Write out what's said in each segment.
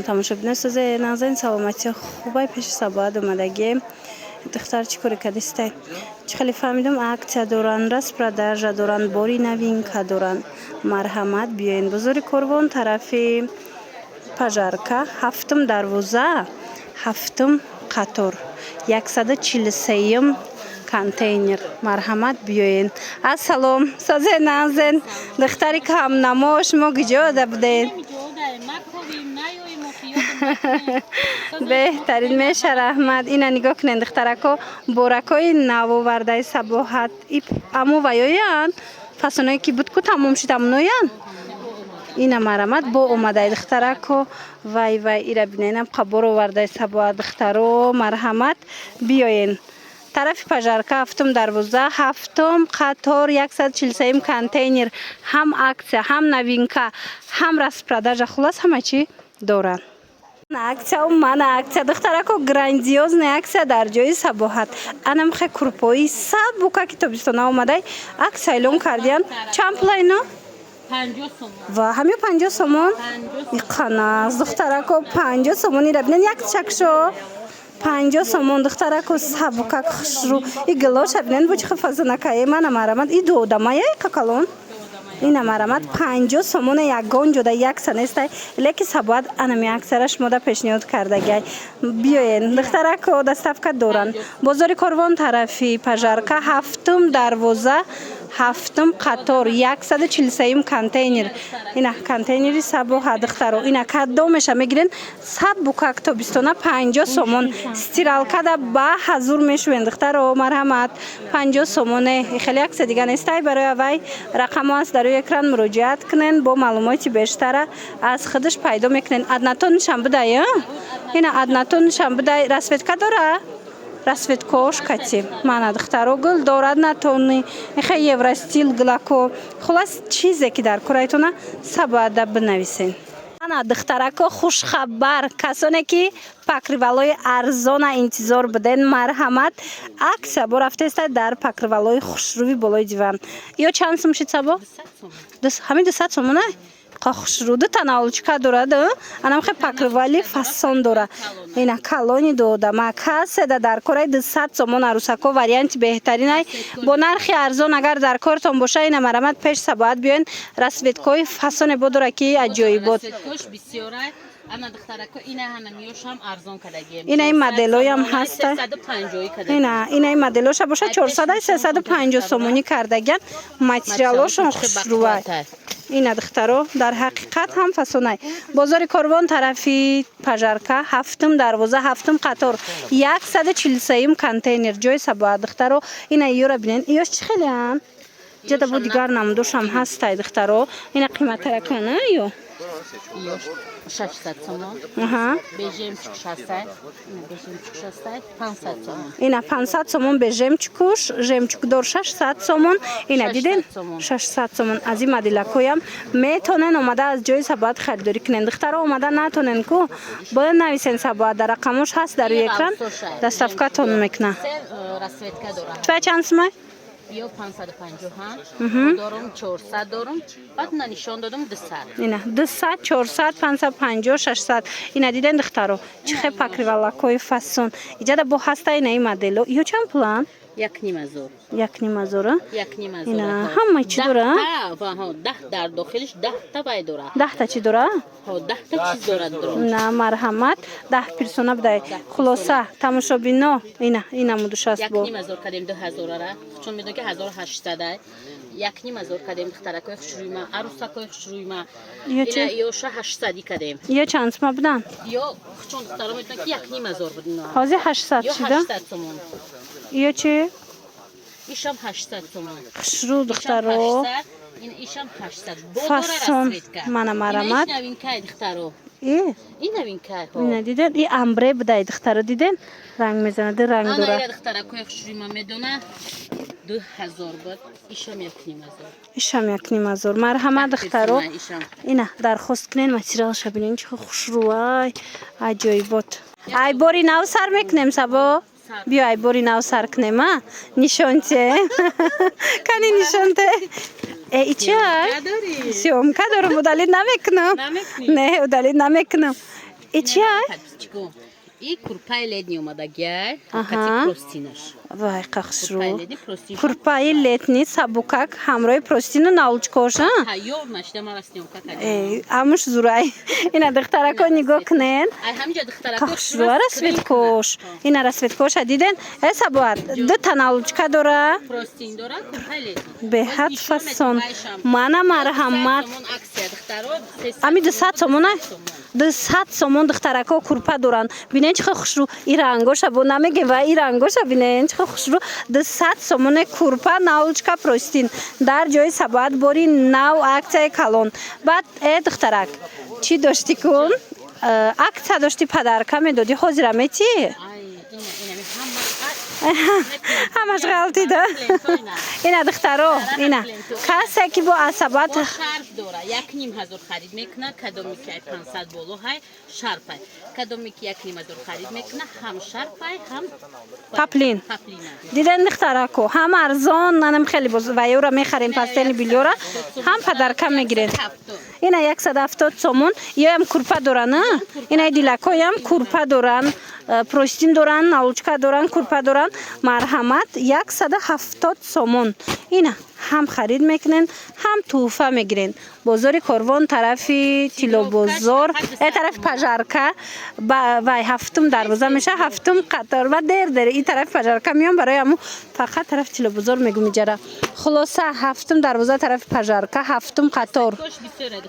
Тамошобино, созе назан, саломатӣ, хубай. Пеши Сабоат омадагием. Духтар чӣ коре кардистай? Чӣ хеле фаҳмидам, акция доранд, распродажа доранд, бори новинка доранд. Марҳамат, биёен. Бозори Корвон, тарафи Пожарка, ҳафтум дарвоза, ҳафтум қатор, 143-юм контейнер. Марҳамат, биёен. Ассалом, созе назен, духтари камнамо, шумо куҷода будед? Беҳтарин меша, раҳмат. Ина нигоҳ кунед, духтарако, боракҳои навовардаи Сабоҳат. Амо ваёянд, фасоное ки буд ку, тамом шуд, амноянд. Ина марҳамат, бо омадаи, духтарако. Вай, вай, ира биненам, қабор овардаи Сабоҳат. Духтаро, марҳамат, биёен. Тарафи Пожарка, ҳафтум дарвоза, ҳафтум қатор, 143-юм контейнер. Ҳам акция, ҳам новинка, ҳам распродажа, хуллас, ҳама чӣ доранд. Акция, мана акция, духтарако, грандиозная акция дар ҷои Сабоҳат. Анамхе курпои сабука, ки тобистона омадай, акция эълон кардиян. Чанд пула ино? Ва ҳамё 50 сомон. Иқанас, духтарако, 50 сомон. Ира бинен, як чакшо 50 сомон. Духтарако, сабукак, хушрӯ. И гилоша бинен, бо чӣ фазонакае. Мана, марамат, и дуодамая какалон. Ина марамат, 50 сомона. Ягон ҷода якса нестай, леки Сабоат анами акцияра шумода пешниҳод кардагиай. Биёен, духтарако, доставка доранд. Бозори Корвон, тарафи Пожарка, ҳафтум дарвоза, ҳафтум қатор, 143-юм контейнер. Ина контейнери Сабоҳа, духтаро. Ина кадомеша мегирен, сабукак, тобистона, 50 сомон. Стиралкада ба ҳазур мешӯен, духтаро. Марҳамат, 50 сомоне. Хеле акция дига нестай. Барои авай рақамҳо аст дар рӯи экран, муроҷиат кунен, бо маълумоти бештара аз худаш пайдо мекунен. Однотоншам будай, ина однотоншам будай, расцветка дора, расцветкош кати. Мана, духтаро, гул дорад однотонный, ихе евростиль гулако. Хулас, чизе ки дар кораитона, сабада бинависен. Ана, духтарако, хушхабар! Касоне ки покрывалои арзона интизор буден, марҳамат, акция бо рафтеста дар покрывалои хушрӯи болои диван. Ё чанд сум шид, Сабо? Ҳамин 200 сомона. Хушрӯ, ду наволочка дорад. Анам хе покрывали фасон дора. Ина калони додама. Каседа дар кораи, 200 сомон. Арӯсако, варианти беҳтаринай бо нархи арзон. Агар дар кортон боша, ина марамат, пеш Сабоат биёен. Расцветкои фасоне бо дора, ки аҷоибот. Ана, духтарако, ина ҳанамиёшам арзон кардагием. Ина ин моделоям ҳаста. 350 Ина, ина ин моделоша боша, 400, 350 сомонӣ кардагиан. Материалошон хушрӯвай. Ина, духтаро, дар ҳақиқат ҳам фасонай. Бозори Корвон, тарафи Пожарка, ҳафтум дарвоза, ҳафтум қатор, 143-юм контейнер, ҷои Сабоат. Духтаро, ина иёра бинен, иёш чӣ хелеан? Ҷада бо дигар намудошам ҳастай, духтаро. Ина қиматтаракана ё? Ёш 600 сомон. Без жемчуг шастай. Ина без жемчуг шастай, 500 сомон. Ина 500 сомон без жемчугуш, жемчугдор 600 сомон. Ина диден? 600 сомон. 600 сомон. Аз ин моделакоям метонен омада аз ҷои Сабоат харидорӣ кунен. Духтаро, омада натонен ку, бояд нависен Сабоат, дар рақамош ҳаст дар рӯи экран, доставкатон мекуна. Се расцветка дорад. Твоя чанд сумай? Ё 550 дорум, 400 дорум, баъд на нишон додум 200. Ина 200, 400, 550, 600. Ина диден, духтаро, чӣ хел покрывалакҳои фасон иҷада бо ҳаста. Ина ин модело ё чанд пуланд? 1,5 ҳазор. 1,5 ҳазора. 1,5 ҳазор. Ина ҳама чӣ дора? Ва 10 дар дохилиш 10-та вай дорад. 10-та чӣ дора? Ҳо, 10-та чиз дорад дорум. На, марҳамат, 10 персона будай. Хулоса, тамошобино, ина ина мудуш аст. Як Бо ним ҳазор кардем 2000-ара, чун медонӣ ки 1800, 1,5 ҳазор кардем. Духтаракои хушрӯйма, арӯсакои хушрӯйма. Ё чӣ? Ина ёша 800-и кардем. Ё чанд сума будан? Ё чун духтаро медонанд, ки 1,5 ҳазор буд ино. Ҳозир 800 Ё шида. 800 сомон. Ё чӣ? Ишам 800 сомон. Хушрӯ, Ишам духтаро. 800, ин ишам 800. Бо дора Фасон. расцветка. Мана, марамат. Ина иш новинкай, духтаро. Э? Ин новинкай, ҳо. Ина диден, и омбре будай, духтаро, диден, ранг мезанад, ду ранг Ана дора. ира духтаракои хушрӯйма медона, 2000 буд, ишам 1,5 ҳазор. Ишам 1,5 ҳазор. Марҳамат, духтаро. Ишам. Ина дархост кунен. Материалша бинен, чӣ хушрӯай, аҷоибот. Ай бори нав сар мекунем, Сабо. Биё, ай бори нав сар кунем, а нишонте кани, нишонте. Э, и чи ай? Надорӣ? Съёмка дорам, удалить намекунам. Намекунӣ? Не, удалить намекунам. И чия? Подписчико. И курпаи летний омадагиай. Аҳа. Кати простынаш. Вай, қахшрӯ. Курпаи летний простынаш. Курпаи летний сабукак ҳамроҳи простыну наволочкоша. Тайёр нашида, мара съёмка кардем. Э, амуш зурай. Ина, духтарако, нигоҳ кунед. Ай ҳаминҷа, духтарако. Қахшрӯа, расцветкош. Ина, расцветкоша диден? Э, Сабоат, дута наволочка дора. Простынь дора, курпаи летний. Беҳад фасон. Мана, марҳамат. Акция, духтаро. Ами 200 сомона, 200 сомон, духтарако, курпа доранд. Бинен, чӣ хел хушрӯ. И рангоша бо намегем ва и рангоша бинен, чӣ хел хушрӯ. 200 сомоне курпа, наволочка, простынь дар ҷои Сабоат, бори нав, акцияи калон. Баъд, э, духтарак, чӣ дошти кун? Акция дошти, подарка медодӣ, ҳозира метӣ? Ай, ина, ина ҳама. Ҳамаш ғалтида. Ина, духтаро, ина, касе ки бо асабат Бо шарф дора, 1500 харид мекуна, кадоме ки ай 500 боло ҳай, шарфай, кадоме ки 1500 харид мекуна, ҳам шарфай, ҳам паплин. Паплина. Диден, духтарако, ҳам арзон, манам хеле боз ваёра мехарем, постельный бельёра ҳам подарка мегирем. Ина, 170 сомон. Иёям курпа доран, а ина дилакоям курпа доран, простынь доран, наволочка доран, курпа доран. Марҳамат, 170 сомон. Ина, ҳам харид мекунен, ҳам тӯҳфа мегирен. Бозори Корвон, тарафи Тиллобозор, тарафи Пожарка, вай, ҳафтум дарвоза меша, ҳафтум қатор. Ва дер дер и тарафи Пожарка меём, барои ҳамун фақат тарафи Тиллобозор мегум иҷара. Хулоса, ҳафтум дарвоза, тарафи Пожарка, ҳафтум қатор,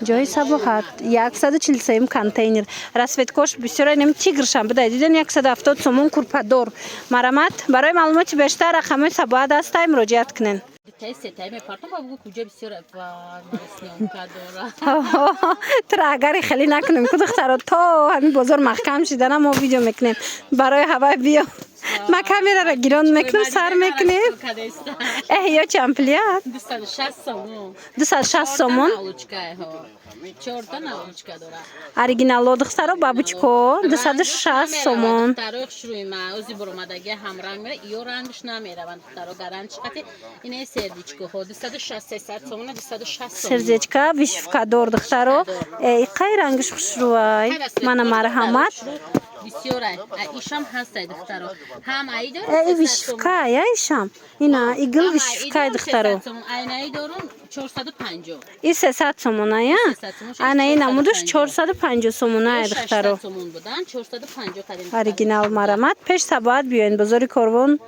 ҷои Сабоҳат, 143-юм контейнер. Расцветкош бисёр, нем тигршам буда, диден? 170 сомон курпадор. Марамат, барои маълумоти бештар рақамҳои Сабоҳат ҳастай, муроҷиат кунен. Дутаи сетаи мепартам ба бугу куҷа бисёр съёмка дора. Тура агари хеле накунем ку, духтаро, то ҳамин бозор маҳкам шидана мо видео мекунем. Барои ҳавай биё, ма камераро гирон мекунам, сар мекунем. Эҳ, ё чамплият? 260 сомон. 260 сомон. Чорта наволочка дора. Оригинало, духтаро, бабочко, 260 сомон. Духтарои хушрӯи ма ози буромадаги ҳам ранг мера, ё рангш намераванд, духтаро, гаранти қати. Инаи сердечкоҳо 260, 300 сомона, 260 сомон. Сердечка вышивкадор, духтаро. Э, иқай рангиш хушрӯай. Мана, марҳамат. Бисёрай, ишам ҳастай, духтаро, ҳам аи дорум. Э, вышивка я ишам, ина игл вышивкай, духтаро. Айнаи дорум 450. И 300 сомоная, анаи намудуш 450 сомоная, духтаро. Сомон будан, 450 кардем. Оригинал. Марамат, пеш Сабоат биёен, бозори Корвон,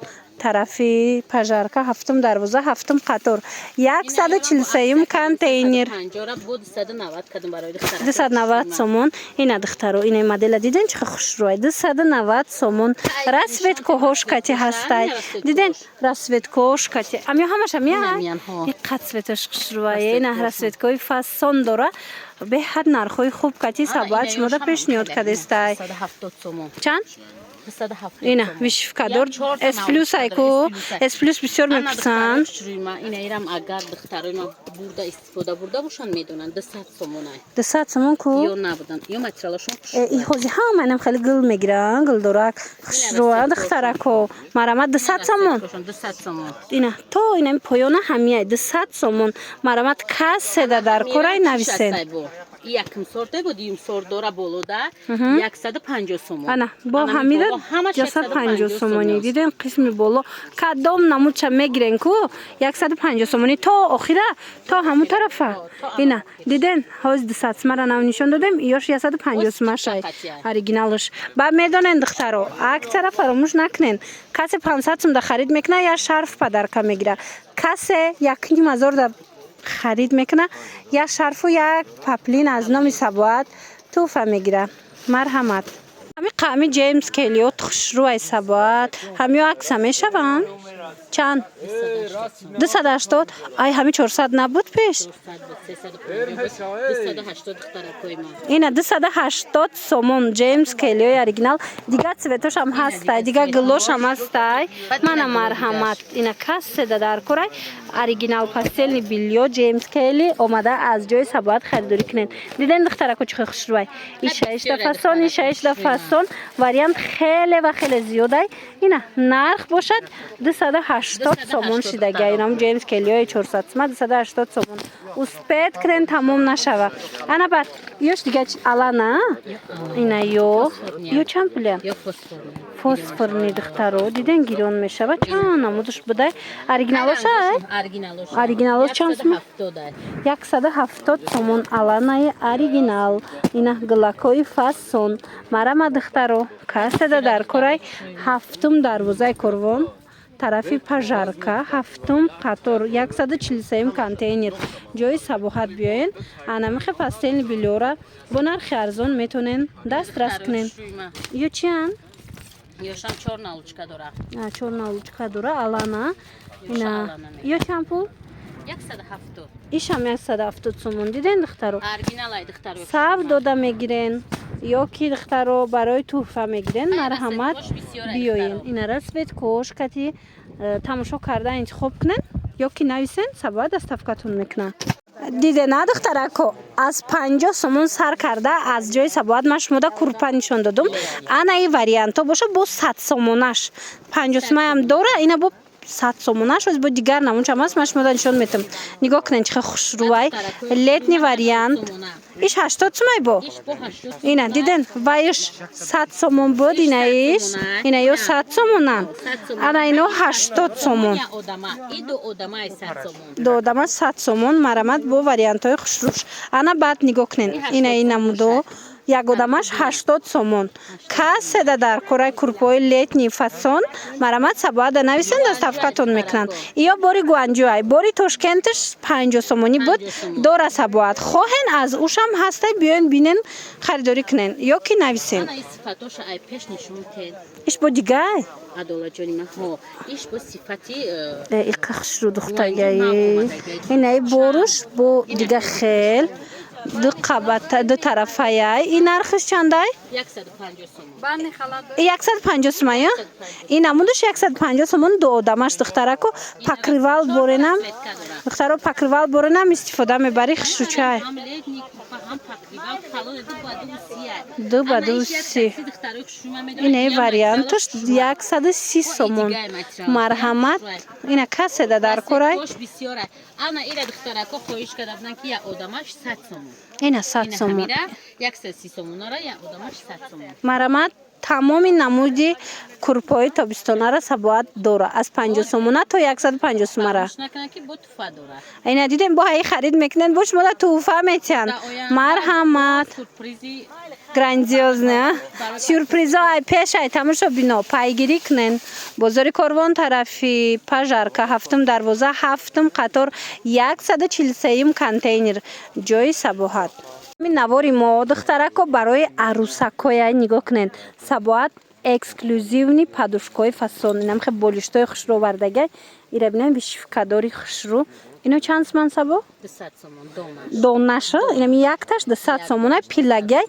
тарафи Пожарка, ҳафтум дарвоза, ҳафтум қатор, 143-юм контейнер. Панҷора бо 290 кардем барои духтара. 290 сомон. Ина, духтаро, ина модела диден, чӣ хушрӯай. 290 сомон, расцветкоҳош кати ҳастай, диден? Расцветкоҳош кати амё ҳамаш амя. Инамиян, ҳо. Иққад цветаш хушрӯай. Ина, расцветкои фасон дора, беҳад нархҳои хуб кати Сабоат шумода пешниҳод кардестай. 270 сомон. Чанд? 270. Ина, вышивкадор, С плюс айку, С плюс бисёр мепурсанд. Ина ирам агар духтарои ма бурда истифода бурда бошанд, медонанд, 200 сомонай. 200 сомон ку? Ё набудан, ё материалашон. Э, и ҳози ҳама инам хеле гул мегиранд, гулдорак хушрӯа. Духтарако, марамат, 200 сомон. 200 сомон. Ина, то инами поёна ҳамияй 200 сомон. Марамат, каседа дар корай, нависен. Якм сорте бо дуюм сорт дора, болода 150 сомон. Ана бо ҳамида 150 сомонӣ. Дидем, қисми боло кадом намудча мегирен ку, 150 сомонӣ то охира, то ҳамун тарафа. Ина, диден, ҳози 200 сумара нав нишон додем, ёш 150 сумашай оригиналш. Ба медонен, духтаро, акцияра фаромӯш накунен. Касе 500 сум да харид мекуна, я шарф подарка мегира, касе 1500 да харид мекуна, як шарфу як паплин аз номи Сабоат тӯҳфа мегира. Марҳамат. Ҳами қами Ҷеймс Келиот хушрӯай, Сабоат, ҳамиё акса мешаванд? Чанд? 280. Ай, ҳами 400 набуд пеш? Ина, 280 сомон Ҷеймс Келиои оригинал. Дигар цветошам ҳастай, дигар гулошам ҳастай. Мана, марҳамат. Ина, касседа дар корай, оригинал постельный бельё Ҷеймс Келли, омада аз ҷои Сабоат харидорӣ кунед. Диден, духтарако, чӣ хушрӯай? Ишаишда фасон, ишаишда фасон, вариант хеле ва хеле зиёдай. Ина, нарх бошад 280. 280 сомон шидага. Инам Джеймс Келлиои 400 сума, 280 сомон. Успеть кунен, тамом нашава. Ана баъд ёш дига алана, ина ё чанд пуля? Ё фосфорный. Фосфорный, духтаро, диден, гирён мешава. Чанд намудаш будай? Оригиналоша? Оригиналош. Оригиналош чанд сум? 170. 170 сомон аланаи оригинал. Ина гулакҳои фасон. Марама, духтаро, каседа дар корай, ҳафтум дарвозаи Корвон, тарафи Пожарка, ҳафтум қатор, 143-юм контейнер, ҷои Сабоҳат биёен. Анамихе постельный бельёра бо нархи арзон метонен дастрас кунен. Ё чиян? Ёшам чор наволочка дора. Чор наволочка дора алана. Ина ё чанд пул? 170. Ишам 170 сомон. Диден, духтаро? Оригиналай, духтаро. Сав дода мегирен ё ки, духтаро, барои тӯҳфа мегирен, марҳамат, биёен. Ина расцветкош кати тамошо карда интихоб кунен ё ки нависен, сабоа доставкатон мекунад. Диде на, духтарако, аз 50 сомон сар карда аз ҷои Сабоат ман шумода курпа нишон додум. Ана и вариантҳо боша бо 100 сомонаш, 50 сомаям дора, ина бо 100 сомонаш, оз бо дигар намунчам аст, ман шумода нишон метам. Нигоҳ кунен, чӣ хушрӯвай летний вариант. Иш 80 сомай бо. Ина диден, ваиш 100 сомон буд, ина иш, ина ё 100 сомонан, ана ино 80 сомон. Ду одама 100 сомон. Марамат, бо вариантҳои хушрӯш. Ана баъд нигоҳ кунен, ина и намудо як одамаш 80 сомон. Каседа дар кораи курпои летний фасон, марамат, Сабоада нависен, доставкатон мекунанд. Ё бори Гуанҷуай, бори Тошкенташ 50 сомонӣ буд, дора Сабоат. Хоҳен, аз ушам ҳастай, биёен, бинен, харидорӣ кунен ё ки нависен. Иш бо дигай. Иқа хушрӯ, духтагаи, инаи боруш бо дига хел ду қабата, ду тарафаяй. Ин нархиш чандай? 150 сомон. Я ин намудаш 150 сомон, ду одамаш. Духтарако, покрывал боренам, духтаро, покрывал боренам истифода мебарӣ, хушрӯчай. 2 ба 2 30. Инаи варианташ 130 сомон. Марҳамат, ина каседа дар корай. Ана ира духтарако хоҳиш карда буданд, ки як одамаш 100 сомон. Ина 100 сомон. 130 сомонара, як одамаш 100 сомон. Марҳамат, тамоми намуди курпои тобистонара Сабоат дора, аз 50 сомона то 150 сомара. Ина дидем, бо ҳаи харид мекунед, бо шумода тӯҳфа метиҳанд. Марҳамат, грандиозный сюрпризо ай пеш ай тамошо бино, пайгирӣ кунен. Бозори Корвон, тарафи Пожарка, ҳафтум дарвоза, ҳафтум қатор, 143-юм контейнер, ҷои Сабоҳат. Навори мо, духтарако, барои арӯсакоя. Нигоҳ кунед, Сабоат эксклюзивный подушкаҳои фасон, инам хе болиштҳои хушрӯ овардага. Ира бинам, вышивкадори хушрӯ. Ино чанд суман, Сабо? Донаша инам якташ 200 сомона. Пилагай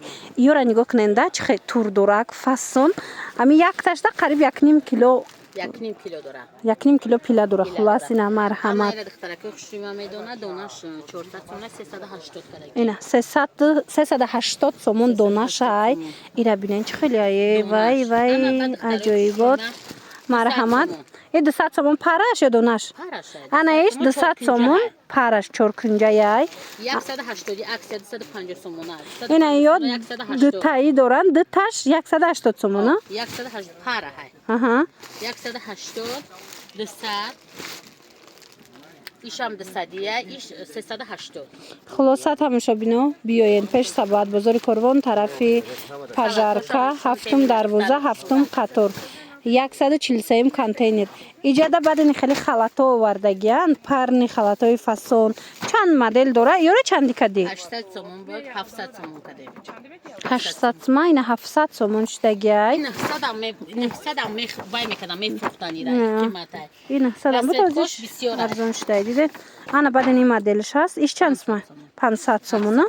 ёра нигоҳ куненда, чӣ хе турдурак фасон. Ами якташда қариб 1,5 кило. 1,5 кило дора. 1,5 кило пила дора. Хулас, ина, марҳамат. Ина 380 сомон донашай. Ира бинен, чӣ хеле ае, вай вай, аҷоибот. Марҳамат, и 200 сомон параш ё донаш? Ана иш 200 сомон параш, чоркунҷаяй. Ина ё дутаи доранд, дуташ 180 сомона. Аҳа. 180, 200, ишам дусадия, иш 380. Хулоса, тамошобино, биёен пеш Сабоат, бозори Корвон, тарафи Пожарка, ҳафтум дарвоза, ҳафтум қатор, 143-юм контейнер. Иҷада баъдини хеле халатҳо овардагиянд, парный халатҳои фасон, чанд модел дора. Ёра чанди кадӣ? 800 сомон буд, 700 сомон кадем. 800 сума, ина 700 сомон шудагиай. 900 вай мекардам, мефурӯхтан ира, қиматай. И 900 буд, озиш арзон шудай, дидед. Ана баъдин ин моделш ҳаст, иш чанд сума? 500 сомона.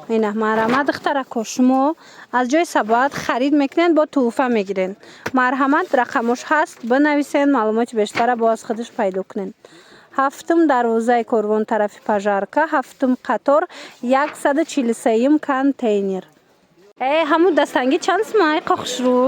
Ина, марҳамат, духтарако, шумо аз ҷои Сабоат харид мекунед, бо тӯҳфа мегиред. Марҳамат, рақамош ҳаст, бинависен, маълумоти бештара бо аз худаш пайдо кунед. Ҳафтум дарвозаи Корвон, тарафи Пожарка, ҳафтум қатор, 143-юм контейнер. Э, ҳамун дастангӣ чанд сума, ай қохшрӯ?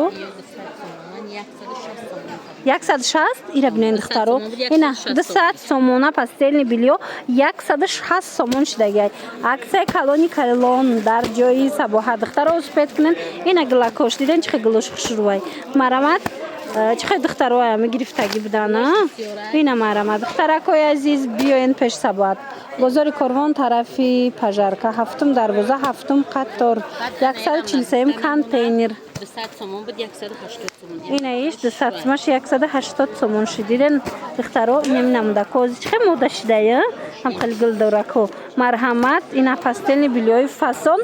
160. Ира бинен, духтаро. 200 сомон буд, Ина 160. 200 сомона постельный бельё 160 сомон шидагиай. Аксияи калони калон дар ҷои Сабоҳат. Духтаро, успеть кунен. Ина гилакош, диден, чӣ хел гилош хушрӯвай. Марамат, чӣ хел духтароая мегирифтагӣ будан, а? Ина, марамат, духтаракои азиз, биёен пеш Сабоҳат. Бозори Корвон, тарафи Пожарка, ҳафтум дарвоза, ҳафтум қатор, 143-м контейнер. 200 сомон буд, 180 сомон. Ина иш 200 сомаш 180 сомон шид. Диден, духтаро, инами намудако чӣ хел мода шидая, ҳам хеле гулдорако. Марҳамат, ина постельный бельё и фасон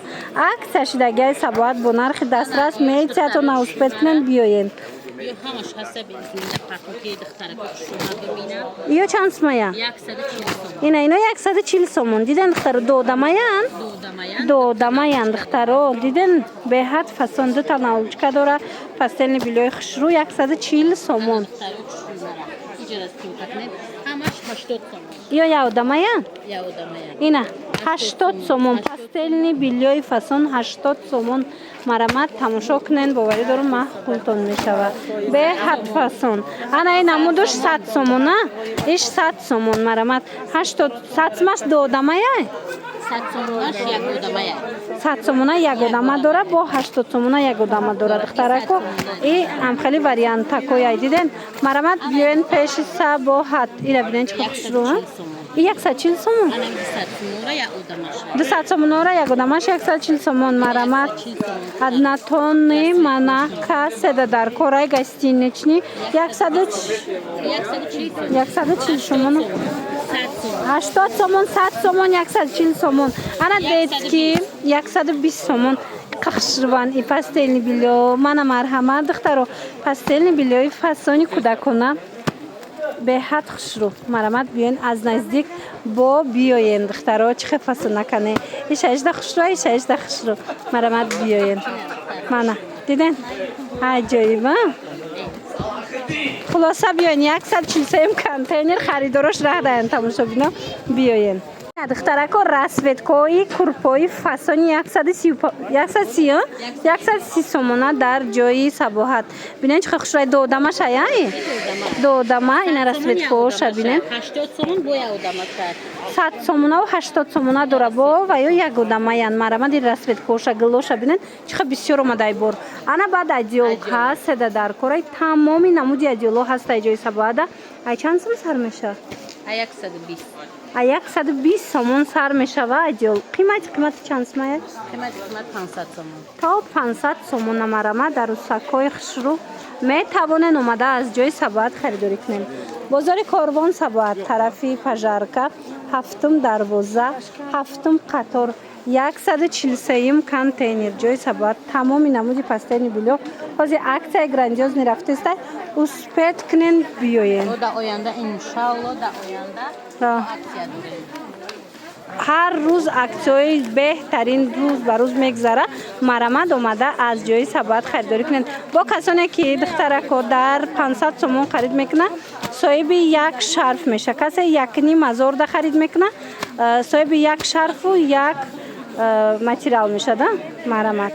аксия шидагиай Сабоҳат, бо нархи дастрас метиҳатона. Успеть кунен, биёен. Ё ҳамаш ҳаста, безинда пакоки, духтарако шума бибинам. Ё чанд сумая? 140 сомон. Ина ино 140 сомон. Диден, духтаро, доодамаян. Додамаян. Доодамаян, духтаро, диден, беҳад фасон, дута наволочка дора. Постельный бельё и хушрӯ 140 сомон. Духтаро, хушрӯ иҷора съёмка кунед, ҳамаш 80 сомон. Ё яодамаян? Яодамаян. Ина 80 сомон постельный бельё и фасон, 80 сомон. Марамат, тамошо кунен, боварӣ дорум, маъқултон мешавад. Беҳад фасон. Ана ин намудуш 100 сомона, иш 100 сомон. Марамат, 80, 100 сомаш доодамаяй. 100 сомонаш як одамая. 100 сомона як одама дора, бо 80 сомона як одама дора. Духтарако, и ҳамхели вариантакояй, диден. Марамат, биёен пеши Сабоҳат. Ира бинен, чӣ хушрӯ. И 140 сомон. Анам 200 сомонра як одамаш. 200 сомонора як одамаш 140 сомон. Марамат. 140 сомон. Однотонный мана каседа дар корай гостиничный яксаду 140 сомон. 140 сомон. 100 сомон. 80 сомон, 100 сомон, 140 сомон. Ана детский 120 сомон. Қахшрван и постельный бельё. Мана, марҳамат, духтаро, постельный бельё и фасони кӯдакона беҳад хушрӯ. Марамат, биёен аз наздик бо биёен, духтаро, чӣ хел фасон накане. Ишаишда хушрӯ, ишаишда хушрӯ. Марамат, биёен. Мана, диден, аҷоиба. Хулоса, биёен, 143-м контейнер, харидорош раҳ даян, тамошобино, биёен. Духтарако, расцветка и курпои фасони 130 сомона дар ҷои Сабоҳат. Бинен, чӣ хел хушрӯй, доодамаша яй, доодама. Ина расцветка оша бинен. 80 сомон бо як одамаша. 100 сомонаву 80 сомона дора бо ва ё як одамаян. Марамади, расцветка оша, гилоша бинен, чӣ хел бисёр омадай бор. Ана баъд одеял ҳаст дар кораи, тамоми намуди одеял о ҳаст ай ҷои Сабоҳада. Ай чанд сом сар мешавад? А 120. А 120 сомон сар мешава одеял. Қимати чанд сомая? Қимати 500 сомон. То 500 сомона. Марама, дар русакҳои хушрӯ метавонен омада аз ҷои Сабоҳат харидорӣ кунем. Бозори Корвон, Сабоҳат, тарафи Пожарка, ҳафтум дарвоза, ҳафтум қатор, 143-м контейнер. Ҷои Сабоҳат тамоми намуди постельный бельё. Ҳозир аксияи грандиозный рафтеста, успеть кунен, биёен. Дар оянда, иншалло, дар оянда аксия дорем. Ҳар рӯз аксияҳои беҳтарин рӯз ба рӯз мегузара. Марамад, омада аз ҷои Сабоҳат харидорӣ кунед. Бо касоне ки, духтарако, дар 500 сомон харид мекунад, соҳиби як шарф меша. Касе якним ҳазорда харид мекунад, соҳиби як шарфу як материал мешада. Марамат.